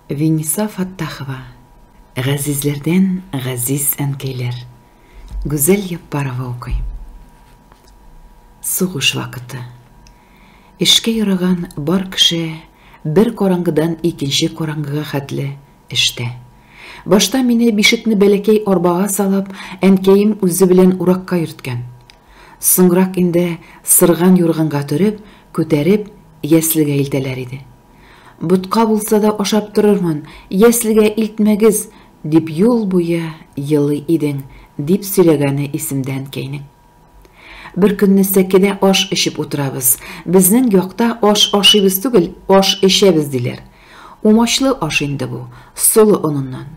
Виниса Фаттахова. Газизләрдән газиз әнкәйләр. Гүзәл Яппарова укый. Сугыш вакыты. Эшкә яраган бар кеше бер караңгыдан икенче караңгыга хәтле эштә. Башта мине бишекне бәләкәй арбага салып, әнкәем үзе белән уракка йөрткән. Соңрак инде сырган юрганга төреп, күтәреп, яслегә илтәләр иде. Ботка булса да ашап торырмын, яслегә илтмәгез, дип юл буе елый идең, дип сөйләгәне исемдә әнкәйнең. Бер көнне сәкедә аш эчеп утырабыз. Безнең якта аш ашыйбыз түгел, аш эчәбез диләр. Умачлы аш инде бу, солы оныннан.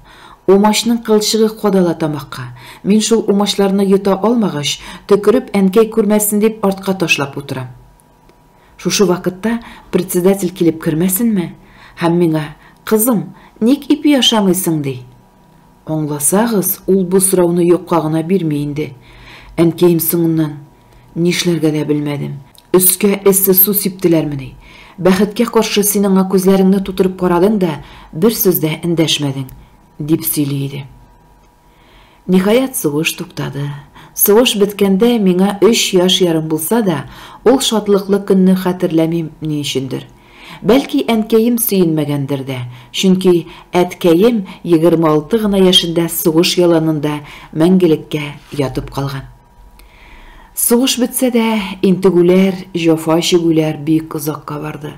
Умачның кылчыгы кадала тамакка. Мин шул умачларны йота алмагач, төкереп әнкәй күрмәсен дип артка ташлап утырам. Шушы вакытта председатель килеп кермәсенме? Һәм миңа, "Кызым, ник ипи ашамыйсың?" ди. Аңласагыз, ул бу сорауны юкка гына бирми инде. Әнкәем соңыннан нишләргә дә белмәдем. Өскә эссе су сиптеләрмени? Бәхеткә каршы син аңа күзләреңне тутырып карадың да, бер сүз дә эндәшмәдең, дип сөйли иде. Ниһаять, сугыш туктады. Сугыш беткәндә миңа өч яшь ярым булса да, ул шатлыклы көнне хәтерләмим ни өчендер. Бәлки әнкәем сөенмәгәндер дә, чөнки әткәем 26 гына яшендә сугыш яланында мәңгелеккә ятып калган. Сугыш бетсә дә, интегүләр, җәфа чигүләр бик озакка барды.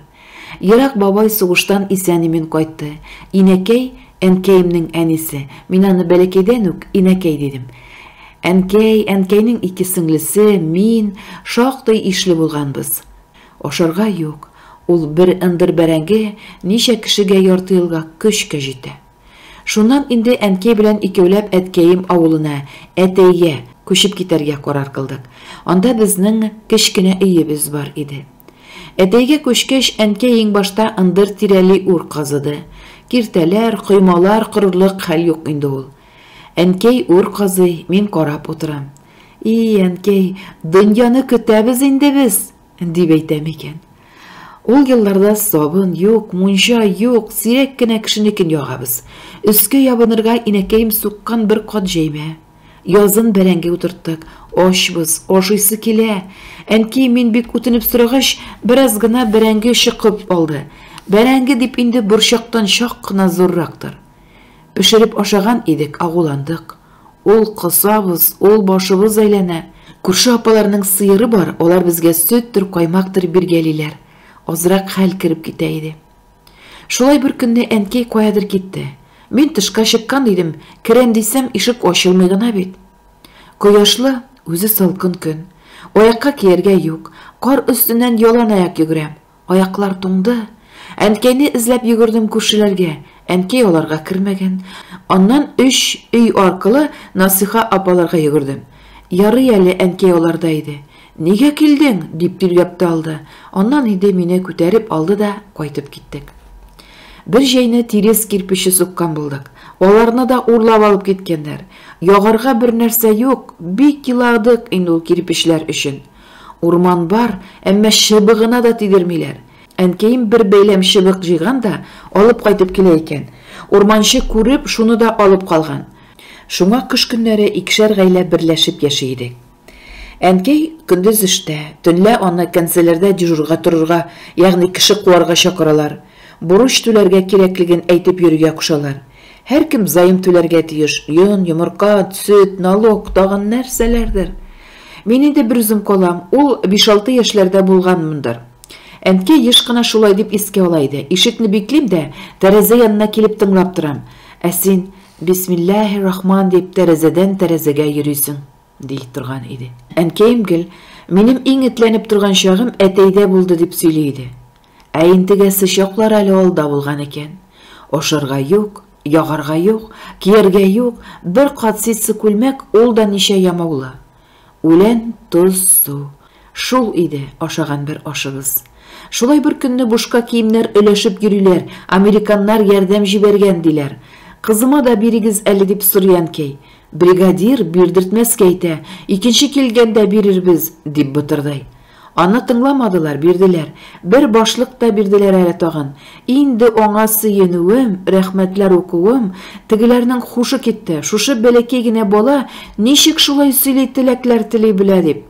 Ерак бабай сугыштан исән-имин кайтты. Инәкәй, әнкәемнең әнисе, мин аны бәләкәйдән үк инәкәй дидем. Әнкәй, әнкәйнең ике сеңлесе, мин шактый ишле булганбыз. Ашарга юк. Ул бер ындыр бәрәңге ничә кешегә ярты елга көчкә җитә. Шуннан инде әнкәй белән икәүләп әткәем авылына, Әтәйгә, күчеп китәргә карар кылдык. Анда безнең кечкенә өебез бар иде. Әтәйгә күчкәч, әнкәй иң башта ындыр тирәли үр казыды. Киртәләр, коймалар корырлык хәл юк инде ул. Әнкәй үр казый, мин карап утырам. И, әнкәй, дөньяны көтәбез инде без, дип әйтәм икән. Ул елларда сабын юк, мунча юк, сирәк кенә кешенекен ягабыз. Өскә ябынырга инәкәем суккан бер кат җәймә. Язын бәрәңге утырттык. Ачбыз, ашыйсы килә. Әнкәй мин бик үтенеп сорагач, бераз гына бәрәңге чокып алды. Бәрәңге дип инде борчактан чак кына зуррактыр. Пешереп ашаган идек, агуландык. Ул косабыз, ул башыбыз әйләнә. Күрше апаларның сыеры бар, алар безгә сөттер, каймактыр биргәлиләр. Азрак хәл кереп китә иде. Шулай бер көнне әнкәй каядыр китте. Мин тышка чыккан идем, керәм дисәм, ишек ачылмый гына бит. Кояшлы, үзе салкын көн. Аякка кияргә юк. Кар өстеннән ялан аяк йөгерәм. Аяклар туңды. Әнкәйне эзләп йөгердем күршеләргә. Әнкәй аларга кермәгән. Аннан өч өй аркылы Насыйха апаларга йөгердем. Ярый әле әнкәй аларда иде. Нигә килдең? дип тиргәп тә алды. Аннан инде мине күтәреп алды да кайтып киттек. Бер җәйне тирес кирпече суккан булдык. Аларны да урлап алып киткәннәр. Ягарга бер нәрсә юк, бик еладык инде ул кирпечләр өчен. Урман бар, әмма чыбыгына да тидермиләр. Әнкәем бер бәйләм чыбык җыйган да алып кайтып килә икән. Урманчы күреп, шуны да алып калган. Шуңа кыш көннәре икешәр гаилә берләшеп яши идек. Әнкәй көндез эштә, төнлә аны кәнсәләрдә дежурга торырга, ягъни кеше куарга чакыралар. Бурыч түләргә кирәклеген әйтеп йөрергә кушалар. Һәркем заем түләргә тиеш, йон, йомырка, сөт, налог, тагын нәрсәләрдер. Мин инде берүзем калам, ул биш-алты яшьләрдә булганмындыр. Әнкәй еш кына шулай дип искә ала иде. Ишекне биклим дә, тәрәзә янына килеп тыңлап торам. Ә син, Бисмиллаһир-рахман дип, тәрәзәдән тәрәзәгә йөрисең. Ди торган иде. Әнкәем гел, Минем иң этләнеп торган чагым әтәйдә булды, дип сөйли иде. Ә интегәсе чаклар әле алда булган икән. Ашарга юк, ягарга юк, кияргә юк, бер кат ситсы күлмәк, ул да ничә ямаулы. Үлән, тоз, су. Шул иде ашаган бер ашыбыз. Шулай бер көнне бушка киемнәр өләшеп йөриләр, американнар ярдәм җибәргән, диләр. Кызыма да бирегез әле, дип сорый әнкәй. Бригадир бирдертмәскә әйтә, икенче килгәндә бирербез, дип бытырдый. Аны тыңламадылар, бирделәр. Бер башлык та бирделәр әле тагын. Инде аңа сөенүем, рәхмәтләр укуым, тегеләрнең хушы китте. Шушы бәләкәй генә бала ничек шулай сөйли, теләкләр тели белә дип.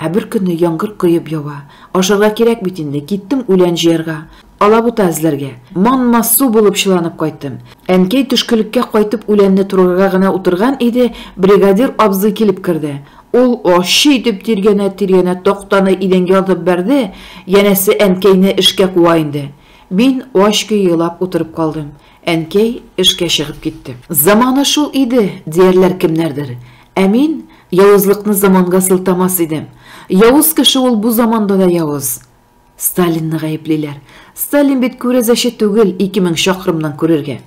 Ә бер көнне яңгыр коеп ява. Ашарга кирәк бит инде. Киттем үлән җыярга. Алабута эзләргә. Манма су булып чыланып кайттым. Әнкәй төшкелеккә кайтып үләнне турарга гына утырган иде, бригадир абзый килеп керде. Ул ачы итеп тиргәнә-тиргәнә тактаны идәнгә атып бәрде, янәсе әнкәйне эшкә куа инде. Мин ач көе елап утырып калдым. Әнкәй эшкә чыгып китте. Заманы шул иде, диярләр кемнәрдер. Ә мин явызлыкны заманга сылтамас идем. Явыз кеше ул бу заманда да явыз. Сталинны гаеплиләр. Сталин бит күрәзәче түгел, 2000 чакрымнан күрергә.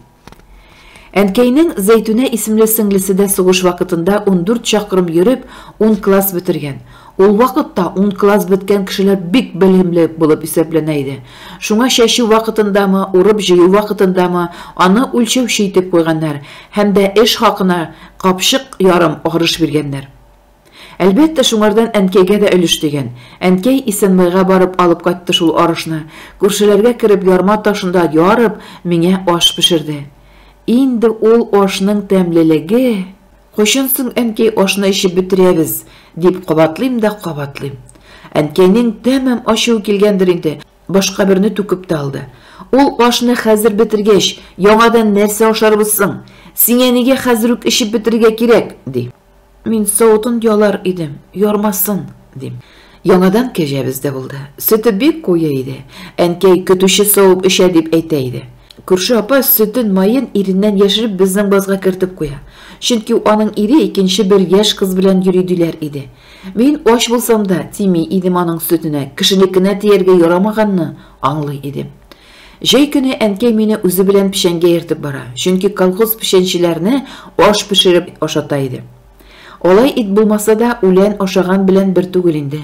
Әнкәйнең Зәйтүнә исемле сеңлесе дә сугыш вакытында 14 чакрым йөреп, 10 класс бетергән. Ул вакытта 10 класс беткән кешеләр бик белемле булып исәпләнә иде. Шуңа чәчү вакытындамы, урып-җыю вакытындамы, аны үлчәүче итеп куйганнар һәм дә эш хакына капчык ярым арыш биргәннәр. Әлбәттә, шуңардан әнкәйгә дә өлеш тигән. Әнкәй Исәнбайга барып алып кайтты шул арышны. Күршеләргә кереп ярма ташында ярып, миңа аш пешерде. Инде ул ашның тәмлелеге! Кайчан соң, әнкәй, ашны эчеп бетерәбез? дип кабатлыйм да кабатлыйм. Әнкәйнең тәмам ачуы килгәндер инде, башка берне түкеп тә алды. Ул ашны хәзер бетергәч, яңадан нәрсә ашарбыз соң? Сиңа нигә хәзер үк эчеп бетерергә кирәк? ди. Мин савытын ялар идем, ярмасын, дим. Яңадан кәҗәбез дә булды. Сөте бик куе иде. Әнкәй көтүче савып эчә дип әйтә иде. Күрше апа сөтен, маен иреннән яшереп безнең базга кертеп куя. Чөнки аның ире икенче бер яшь кыз белән йөри диләр иде. Мин ач булсам да, тими идем аның сөтенә, кешенекенә тияргә ярамаганны аңлый идем. Җәй көне әнкәй мине үзе белән печәнгә ертып бара, чөнки колхоз печәнчеләрне аш пешереп ашата иде. Алай ит булмаса да, үлән ашаган белән бер түгел инде.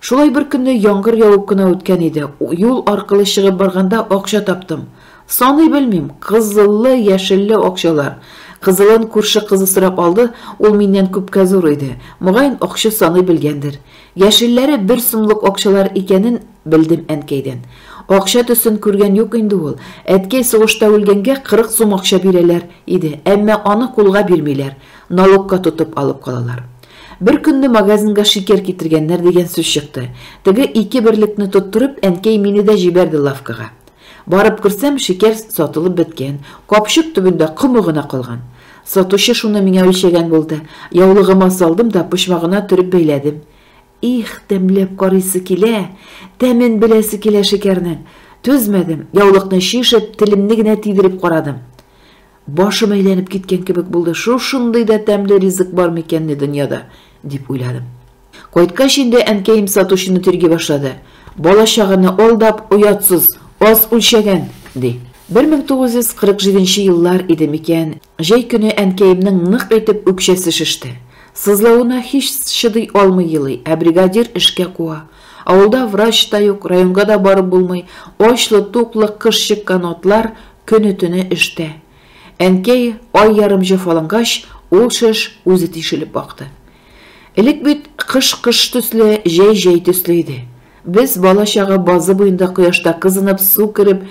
Шулай бер көнне яңгыр явып кына үткән иде. Юл аркылы чыгып барганда акча таптым. Саный белмим, кызыллы, яшелле акчалар. Кызылын күрше кызы сорап алды, ул миннән күпкә зур иде. Мөгаен, акча саный белгәндер. Яшелләре бер сумлык акчалар икәнен белдем әнкәйдән. Акча төсен күргән юк инде ул. Әткәй сугышта үлгәнгә 40 сум акча бирәләр иде, әмма аны кулга бирмиләр, налогка тотып алып калалар. Бер көнне магазинга шикәр китергәннәр дигән сүз чыкты. Теге ике берлекне тоттырып, әнкәй мине дә җибәрде лавкага. Барып керсәм, шикәр сатылып беткән, капчык төбендә комы гына калган. Сатучы шуны миңа үлчәгән булды. Яулыгыма салдым да почмагына төреп бәйләдем. Их, тәмләп карыйсы килә, тәмен беләсе килә шикәрнең. Түзмәдем, яулыкны чишеп, телемне генә тидереп карадым. Башым әйләнеп киткән кебек булды. Шушындый да тәмле ризык бар микәнни дөньяда, дип уйладым. Кайткач инде әнкәем сатучыны тирги башлады. Бала-чаганы алдап, оятсыз, аз үлчәгән, ди. 1947 еллар иде микән, җәй көне әнкәемнең нык итеп үкчәсе шеште. Сызлавына һич чыдый алмый елый, ә бригадир эшкә куа. Авылда врач та юк, районга да барып булмый, ачлы-туклы кыш чыккан атлар көне-төне эштә. Әнкәй ай ярым җәфалангач, ул шеш үзе тишелеп акты. Элек бит кыш кыш төсле, җәй җәй төсле иде. Без бала-чага базы буенда кояшта кызынып, су кереп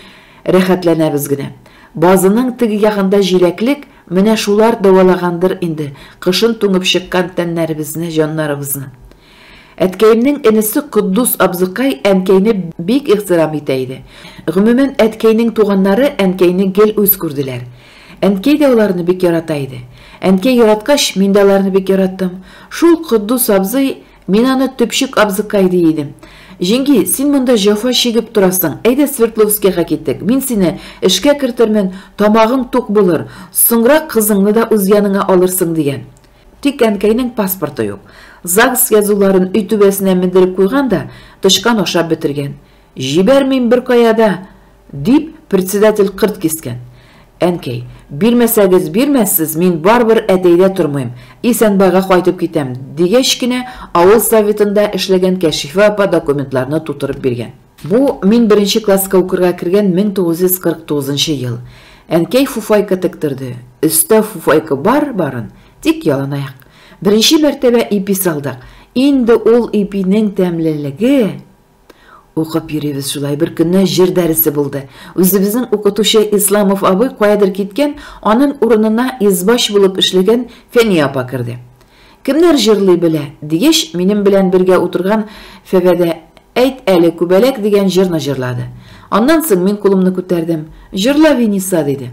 рәхәтләнәбез генә. Базының теге ягында җиләклек, менә шулар дәвалагандыр инде кышын туңып чыккан тәннәребезне, җаннарыбызны. Әткәемнең энесе Котдус абзыкай әнкәйне бик ихтирам итә иде. Гомумән, әткәйнең туганнары әнкәйне гел үз күрделәр. Әнкәй дә аларны бик ярата иде. Әнкәй яраткач, мин дә аларны бик яраттым. Шул Котдус абзый, мин аны төпчек абзыкай ди идем. Җиңги, син монда җәфа чигеп торасың, әйдә Свердловскига киттек, мин сине эшкә кертермен, тамагың тук булыр, соңрак кызыңны да үз яныңа алырсың, дигән. Тик әнкәйнең паспорты юк. ЗАГС язуларын өй түбәсенә мендереп куйган да, тычкан ашап бетергән. Җибәрмим беркая да, дип, председатель кырт кискән. Әнкәй, бирмәсәгез бирмәссез, мин барыбер әтәйдә тормыйм, Исәнбайга кайтып китәм, дигәч кенә авыл советында эшләгән Кәшифә апа документларны тутырып биргән. Бу мин беренче класска укырга кергән 1949 нчы ел. Әнкәй фуфайка тектерде. Өстә фуфайка бар барын, тик яланаяк. Беренче мәртәбә ипи салдык. Инде ул ипинең тәмлелеге! Укып йөрибез шулай. Бер көнне җыр дәресе булды. Үзебезнең укытучы Исламов абый каядыр киткән, аның урынына избач булып эшләгән Фәния апа керде. Кемнәр җырлый белә? дигәч, минем белән бергә утырган Фәвәдә Әйт әле, күбәләк дигән җырны җырлады. Аннан соң мин кулымны күтәрдем. Җырла, Вениса, диде.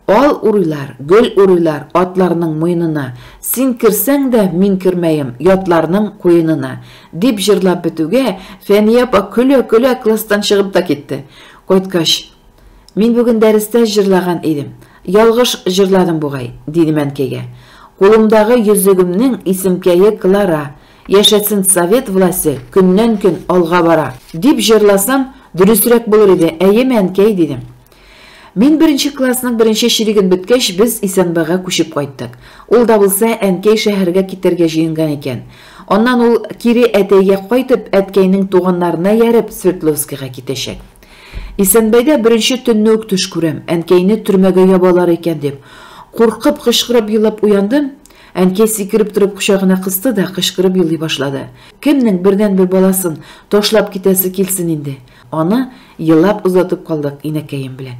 Ал урыйлар, гөл урыйлар атларның муенына, Син керсәң дә, мин кермәем ятларның куенына, дип җырлап бетүгә, Фәния апа көлә-көлә класстан чыгып та китте. Кайткач, Мин бүген дәрестә җырлаган идем. Ялгыш җырладым бугай, дидем әнкәйгә. Кулымдагы йөзегемнең исемкәе Клара, Яшәсен совет власе, көннән-көн алга бара, дип җырласам, дөресрәк булыр иде, әйеме, әнкәй, дидем. Мин беренче классның беренче чиреген беткәч, без Исәнбайга күчеп кайттык. Ул да булса, әнкәй шәһәргә китәргә җыенган икән. Аннан ул кире әтәйгә кайтып, әткәйнең туганнарына ияреп, Свердловскига китәчәк. Исәнбайда беренче төнне үк төш күрәм, әнкәйне төрмәгә ябалар икән дип. Куркып, кычкырып елап уяндым. Әнкәй сикереп торып кочагына кысты да кычкырып елый башлады. Кемнең бердәнбер баласын ташлап китәсе килсен инде? Аны елап озатып калдык инәкәем белән.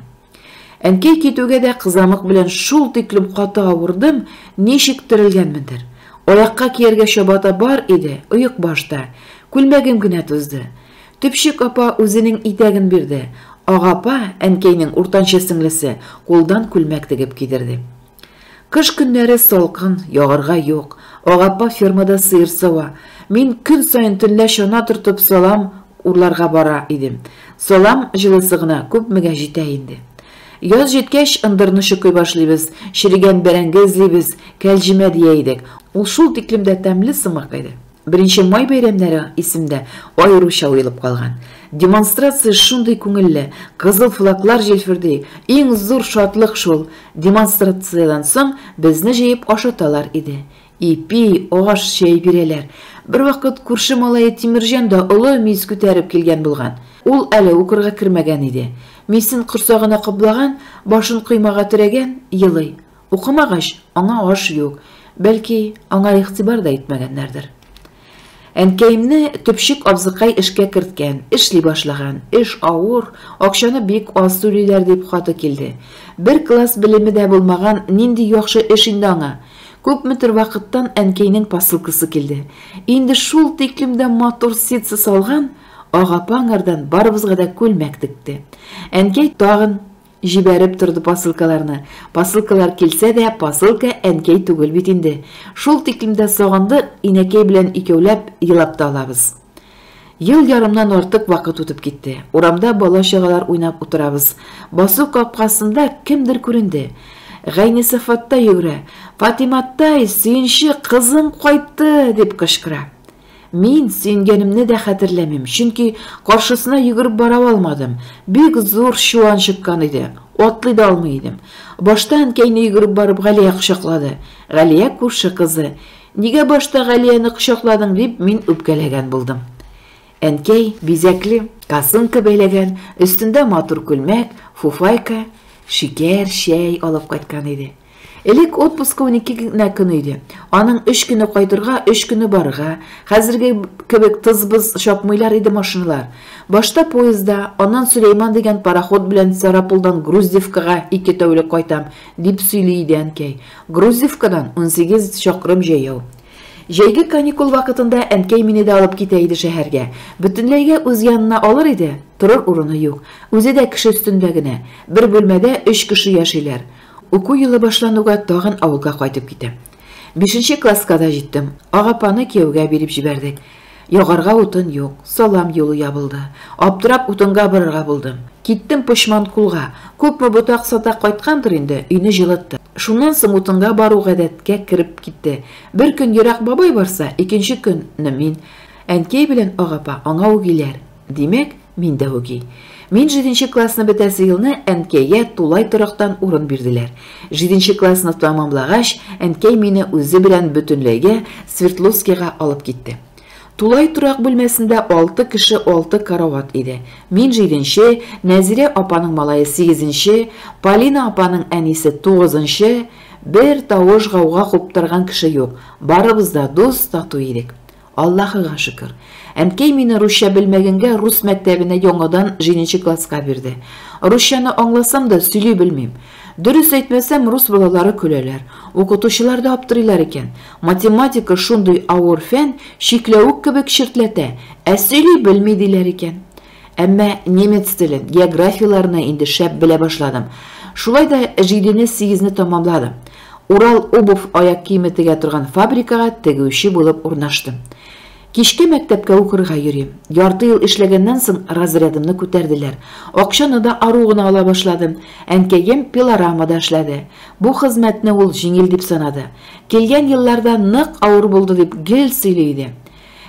Әнкәй китүгә дә кызамык белән шул тиклем каты авырдым, ничек терелгәнмендер. Аякка кияргә чабата бар иде, оекбаш та. Күлмәгем генә тузды. Төпчек апа үзенең итәген бирде. Агапа, әнкәйнең уртанчы сеңлесе, кулдан күлмәк тегеп кидерде. Кыш көннәре салкын, ягарга юк. Агапа фермада сыер сава. Мин көн саен төнлә чана тортып салам урларга бара идем. Салам җылысы гына күпмегә җитә инде. Яз җиткәч, ындырны чокый башлыйбыз, черегән бәрәңге эзлибез, кәлҗемә дия идек. Ул шул тиклем дә тәмле сымак иде. Беренче май бәйрәмнәре исемдә аеруча уелып калган. Демонстрация шундый күңелле, кызыл флаглар җилферди, иң зур шатлык шул. Демонстрациядән соң безне җыеп ашаталар иде. Ипи, аш, чәй бирәләр. Бервакыт күрше малае Тимерҗан да олы миз күтәреп килгән булган. Ул әле укырга кермәгән иде. Мисен корсагына каплаган, башын коймага терәгән, елый. Укымагач, аңа аш юк. Бәлки, аңа игътибар да итмәгәннәрдер. Әнкәемне төпчек абзыкай эшкә керткән, эшли башлаган. Эш авыр, акчаны бик аз түлиләр дип хаты килде. Бер класс белеме дә булмаган нинди яхшы эш инде аңа. Күпмедер вакыттан әнкәйнең посылкасы килде. Инде шул тиклем дә матур ситсы салган, агапа аңардан барыбызга да күлмәк текте. Әнкәй тагын Җибәреп торды посылкаларны. Посылкалар килсә дә, посылка әнкәй түгел бит инде. Шул тиклем дә сагындык, инәкәй белән икәүләп елап та алабыз. Ел ярымнан артык вакыт үтеп китте. Урамда бала-чагалар уйнап утырабыз. Басу капкасында кемдер күренде. Гайнесафатта йөгерә. Фатиматтай, сөенче, кызың кайтты, дип кычкыра. Мин сөенгәнемне дә хәтерләмим, чөнки каршысына йөгереп бара алмадым. Бик зур чуан чыккан иде, атлый да алмый идем. Башта әнкәйне йөгереп барып Галия кочаклады. Галия күрше кызы. Нигә башта Галияне кочакладың дип мин үпкәләгән булдым. Әнкәй бизәкле косынка бәйләгән, өстендә матур күлмәк, фуфайка, шикәр, чәй алып кайткан иде. Элек отпуска 12 генә көн иде. Аның өч көне кайтырга, өч көне барырга. Хәзерге кебек тыз-быз чапмыйлар иде машиналар. Башта поездда, аннан Сөләйман дигән пароход белән Сарапулдан Груздевкага ике тәүлек кайтам, дип сөйли иде әнкәй. Груздевкадан 18 чакрым җәяү. Җәйге каникул вакытында әнкәй мине дә алып китә иде шәһәргә. Бөтенләйгә үз янына алыр иде, торыр урыны юк. Үзе дә кеше өстендә генә. Бер бүлмәдә өч кеше яшиләр. Уку елы башлануга тагын авылга кайтып китәм. Бишенче класска да җиттем. Агапаны кияүгә биреп җибәрдек. Ягарга утын юк, салам юлы ябылды. Аптырап утынга барырга булдым. Киттем Почман кулга. Күпме ботак-сатак кайткандыр инде, өйне җылытты. Шуннан соң утынга бару гадәткә кереп китте. Бер көн ерак бабай барса, икенче көнне мин. Әнкәй белән агапа аңа үгиләр. Димәк, Мин дә үги. Мин җиденче классны бетәсе елны әнкәйгә тулай торактан урын бирделәр. Җиденче классны тәмамлагач, әнкәй мине үзе белән бөтенләйгә Свердловскига алып китте. Тулай торак бүлмәсендә алты кеше алты карават иде. Мин җиденче, Нәзирә апаның малае сигезенче, Полина апаның әнисе тугызынчы. Бер тавыш-гауга куптарган кеше юк. Барыбыз да дус, тату идек. Аллаһыга шөкер. Әнкәй мине русча белмәгәнгә рус мәктәбенә яңадан җиденче класска бирде. Русчаны аңласам да, сөйли белмим. Дөрес әйтмәсәм, рус балалары көләләр. Укытучылар да аптырыйлар икән. Математика шундый авыр фән, чикләвек кебек чертләтә, ә сөйли белми диләр икән. Әмма немец телен, географияләрне инде шәп белә башладым. Шулай да җидене, сигезне тәмамладым. Урал обувь аяк киеме тегә торган фабрикага тегүче булып урнаштым. Кичке мәктәпкә укырга йөрим. Ярты ел эшләгәннән соң разрядымны күтәрделәр. Акчаны да ару гына ала башладым. Әнкәем пилорамада эшләде. Бу хезмәтне ул җиңел дип санады. Килгән елларда нык авыр булды дип гел сөйли иде.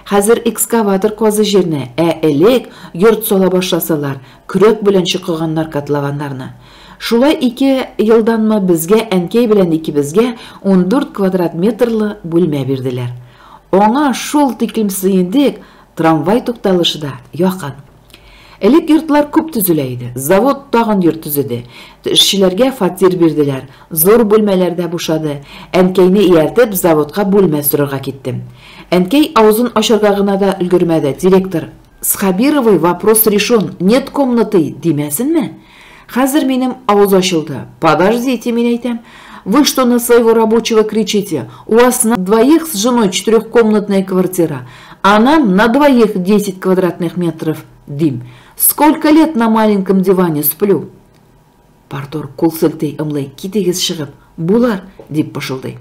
Хәзер экскаватор казы җирне, ә элек йорт сала башласалар, көрәк белән чокыганнар котлованнарны. Шулай ике елданмы безгә әнкәй белән икебезгә 14 квадрат метрлы бүлмә бирделәр. Аңа шул тиклем сөендек, трамвай тукталышы да якын. Элек йортлар күп төзелә иде. Завод тагын йорт төзеде. Эшчеләргә фатир бирделәр. Зур бүлмәләр дә бушады. Әнкәйне ияртеп, заводка бүлмә сорарга киттем. Әнкәй авызын ачарга гына да өлгермәде. Директор: "С Хабировой вопрос решен, нет комнаты", димәсенме? Хәзер минем авыз ачылды. Подождите, мин әйтәм. Вы что на своего рабочего кричите? У вас на двоих с женой четырехкомнатная квартира, а нам на двоих 10 квадратных метров, дим. Сколько лет на маленьком диване сплю? Парторг кул селтей, ымлый, китегез чыгып, булар, дип пышылдый.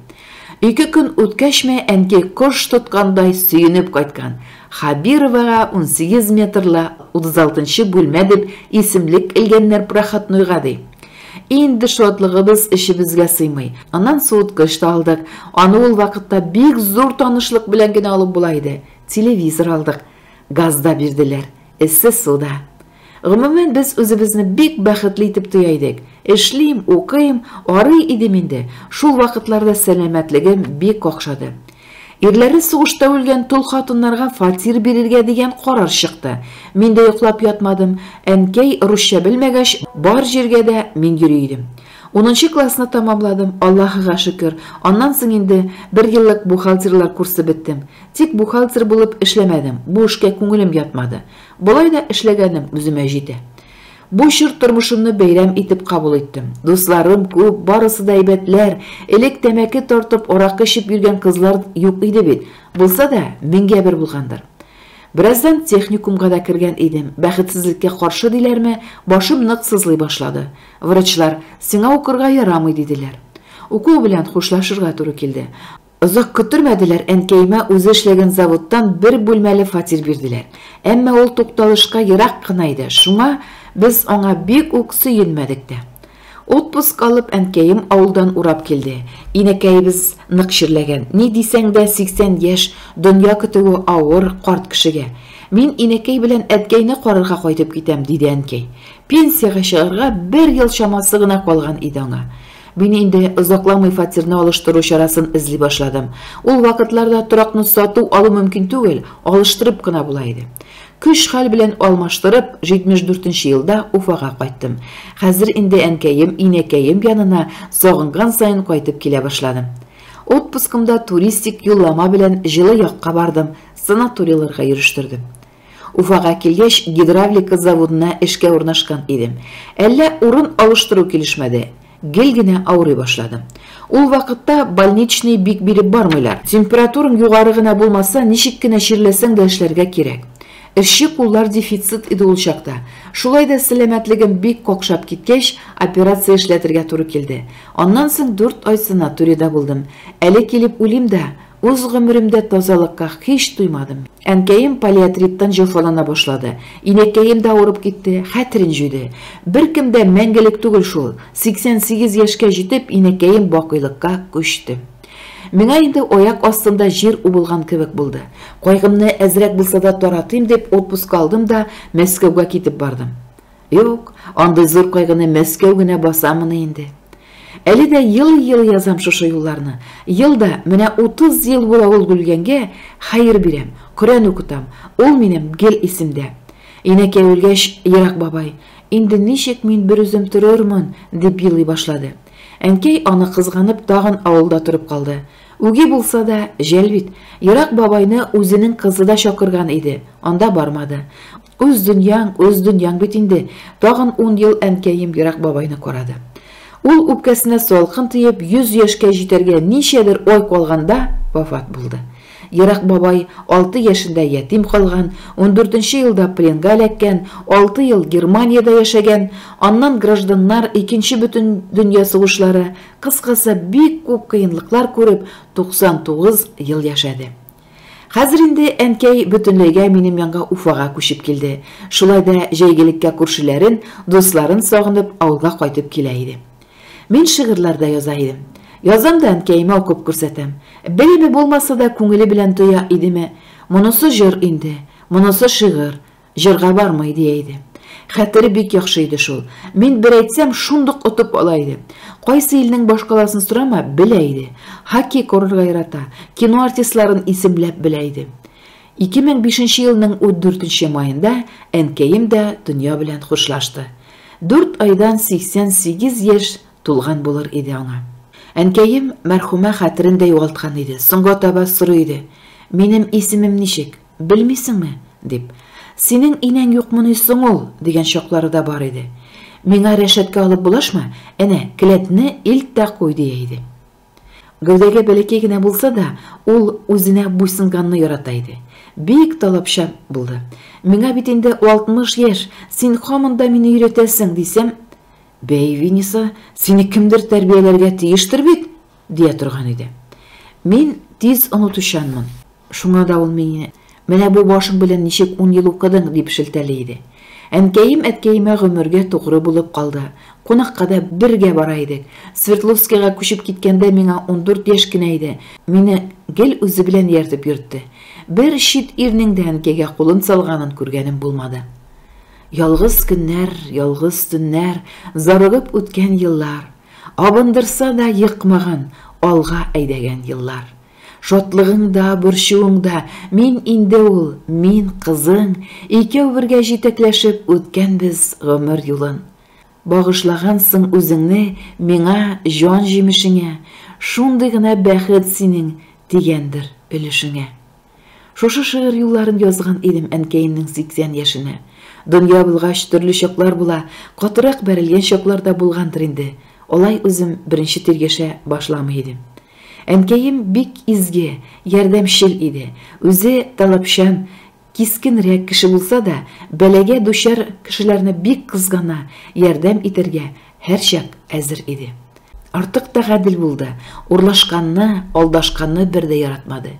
Ике көн үткәчме, әнкәй кош тоткандай сөенеп кайткан. Хабировага 18 метрлы 36 бүлмә дип исемлек элгәннәр проходнойга ди. Инде шатлыгыбыз эчебезгә сыймый. Аннан суыткыч та алдык. Аны ул вакытта бик зур танышлык белән генә алып була иде. Телевизор алдык. Газ да бирделәр. Эссе су да. Гомумән, без үзебезне бик бәхетле итеп тоя идек. Эшлим, укыйм, арый идем инде. Шул вакытларда сәламәтлегем бик какшады. Ирләре сугышта үлгән тол хатыннарга фатир бирергә дигән карар чыкты. Мин дә йоклап ятмадым. Әнкәй русча белмәгәч, бар җиргә дә мин йөри идем. 10 классны тәмамладым, Аллаһыга шөкер. Аннан соң инде бер еллык бухгалтерлар курсы беттем. Тик бухгалтер булып эшләмәдем. Бу эшкә күңелем ятмады. Болай да эшләгәнем үземә җитә. Бу чор тормышымны бәйрәм итеп кабул иттем. Дусларым күп, барысы да әйбәтләр. Элек тәмәке тартып, аракы эчеп йөргән кызлар юк иде бит. Булса да, меңгә бер булгандыр. Бераздан техникумга да кергән идем. Бәхетсезлеккә каршы диләрме, башым нык сызлый башлады. Врачлар, сиңа укырга ярамый диделәр. Уку белән хушлашырга туры килде. Озак көттермәделәр, әнкәемә үзе эшләгән заводтан бер бүлмәле фатир бирделәр. Әмма ул тукталышка ерак кына иде. Шуңа без аңа бик үк сөенмәдек тә. Отпуск алып әнкәем авылдан урап килде. Инәкәебез нык чирләгән. Ни дисәң дә 80 яшь, дөнья көтүе авыр карт кешегә. Мин инәкәй белән әткәйне карарга кайтып китәм, диде әнкәй. Пенсиягә чыгарга бер ел чамасы гына калган иде аңа. Мин инде озакламый фатирны алыштыру чарасын эзли башладым. Ул вакытларда торакны сату алу мөмкин түгел, алыштырып кына була иде. Көч хәл белән алмаштырып, 74 елда Уфага кайттым. Хәзер инде әнкәем, инәкәем янына сагынган саен кайтып килә башладым. Отпускымда туристик юллама белән җылы якка бардым, санаторийларга йөрештердем. Уфага килгәч, гидравлика заводына эшкә урнашкан идем. Әллә урын алыштыру килешмәде. Гел генә авырый башладым. Ул вакытта больничный бик биреп бармыйлар. Температураң югары гына булмаса, ничек кенә чирләсәң дә эшләргә кирәк. Эшче куллар дефицит иде ул чакта. Шулай да сәламәтлегем бик какшап киткәч, операция эшләтергә туры килде. Аннан соң 4 ай санаторийда булдым. Әле килеп үлим дә, үз гомеремдә тазалыкка һич туймадым. Әнкәем полиартриттан җәфалана башлады. Инәкәем дә авырып китте, хәтерен җуйды. Беркем дә мәңгелек түгел шул. 88 яшькә җитеп, инәкәем бакыйлыкка күчте. Миңа инде аяк астында җир убылган кебек булды. Кайгымны әзрәк булса да таратыйм дип отпуск алдым да Мәскәүгә китеп бардым. Юк, андый зур кайгыны Мәскәү генә басамыни инде. Әле дә ел-ел язам шушы юлларны. Елда менә 30 ел була ул үлгәнгә хәер бирәм, Коръән укытам. Ул минем гел исемдә. Инәкәй үлгәч, ерак бабай, инде ничек мин бер үзем торырмын, дип елый башлады. Әнкәй аны кызганып тагын авылда торып калды. Үги булса да, жәл бит. Ерак бабайны үзенең кызы да чакырган иде, анда бармады. Үз дөньяң, үз дөньяң бит инде. Тагын ун ел әнкәем ерак бабайны карады. Ул үпкәсенә салкын тиеп, 100 яшькә җитәргә ничәдер ай калганда вафат булды. Ерак бабай 6 яшендә ятим калган, 14 елда пленга эләккән, 6 ел Германиядә яшәгән, аннан гражданнар икенче бөтен дөнья сугышлары, кыскасы, бик күп кыенлыклар күреп, 99 ел яшәде. Хәзер инде әнкәй бөтенләйгә минем янга Уфага күчеп килде. Шулай да җәйгелеккә күршеләрен, дусларын сагынып авылга кайтып килә иде. Мин шигырьләр дә яза идем. Язам да әнкәемә укып күрсәтәм. Белеме булмаса да күңеле белән тоя идеме. Монысы җыр инде, монысы шигырь, җырга бармый, дия иде. Хәтере бик яхшы иде шул. Мин бер әйтсәм, шундук отып ала иде. Кайсы илнең башкаласын сорама, белә иде. Хоккей корырга ярата, кино артистларын исемләп белә иде. 2005 елның 14 маенда әнкәем дә дөнья белән хушлашты. 4 айдан 88 яшь тулган булыр иде аңа. Әнкәем мәрхүмә хәтерен дә югалткан иде. Соңга таба сорый иде. Минем исемем ничек? Белмисеңме? Дип. Синең инәң юкмыни соң ул? Дигән чаклары да бар иде. Миңа рәшәткә алып булашма, әнә, келәтне илт тә куй, дия иде. Гәүдәгә бәләкәй генә булса да, ул үзенә буйсынганны ярата иде. Бик таләпчән булды. Миңа бит инде 60 яшь, син һаман да мине өйрәтәсең, дисәм, бәй, Виниса, сине кемдер тәрбияләргә тиештер бит, дия торган иде. Мин тиз онытучанмын. Шуңа да ул мине, менә бу башың белән ничек 10 ел укыдың, дип шелтәли иде. Әнкәем әткәемә гомергә тугры булып калды. Кунакка да бергә бара идек. Свердловскийга күчеп киткәндә миңа 14 яшь кенә иде. Мине гел үзе белән ияртеп йөртте. Бер чит ирнең дә әнкәйгә кулын салганын күргәнем булмады. Ялгыз көннәр, ялгыз төннәр, зарыгып үткән еллар. Абындырса да йыкмаган, алга әйдәгән еллар. Шатлыгың да, борчуың да, мин инде ул, мин кызың, икәү бергә җитәкләшеп үткәнбез гомер юлын. Багышлагансың үзеңне миңа җан җимешеңә, шундый гына бәхет синең дигәндер өлешеңә. Шушы шигырь юлларын язган идем әнкәемнең 80 яшенә. Дөнья булгач төрле чаклар була, катырак бәрелгән чаклар да булгандыр инде. Алай үзем беренче тиргәшә башламый идем. Әнкәем бик изге, ярдәмчел иде. Үзе таләпчән, кискенрәк кеше булса да, бәлагә дучар кешеләрне бик кызгана, ярдәм итәргә һәрчак әзер иде. Артык та гадел булды. Урлашканны, алдашканны бер дә яратмады.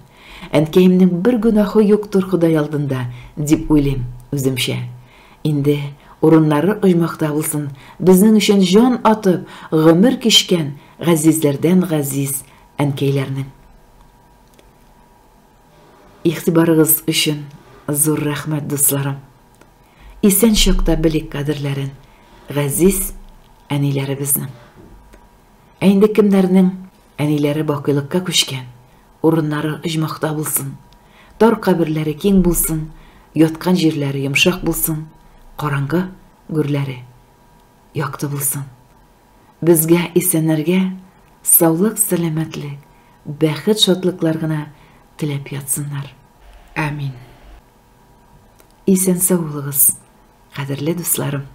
Әнкәемнең бер гөнаһы юктыр Ходай алдында, дип уйлыйм үземчә. Инде урыннары оҗмахта булсын, безнең өчен җан атып, гомер кичкән газизләрдән газиз әнкәйләрнең. Игътибарыгыз өчен зур рәхмәт, дусларым. Исән чакта белик кадерләрен газиз әниләребезнең. Ә инде кемнәрнең әниләре бакыйлыкка күчкән, урыннары оҗмахта булсын, тар каберләре киң булсын, яткан җирләре йомшак булсын, караңгы гүрләре якты булсын. Безгә исәннәргә саулык, сәламәтлек, бәхет, шатлыклар гына теләп ятсыннар. Амин. Исән сау булыгыз, кадерле дусларым.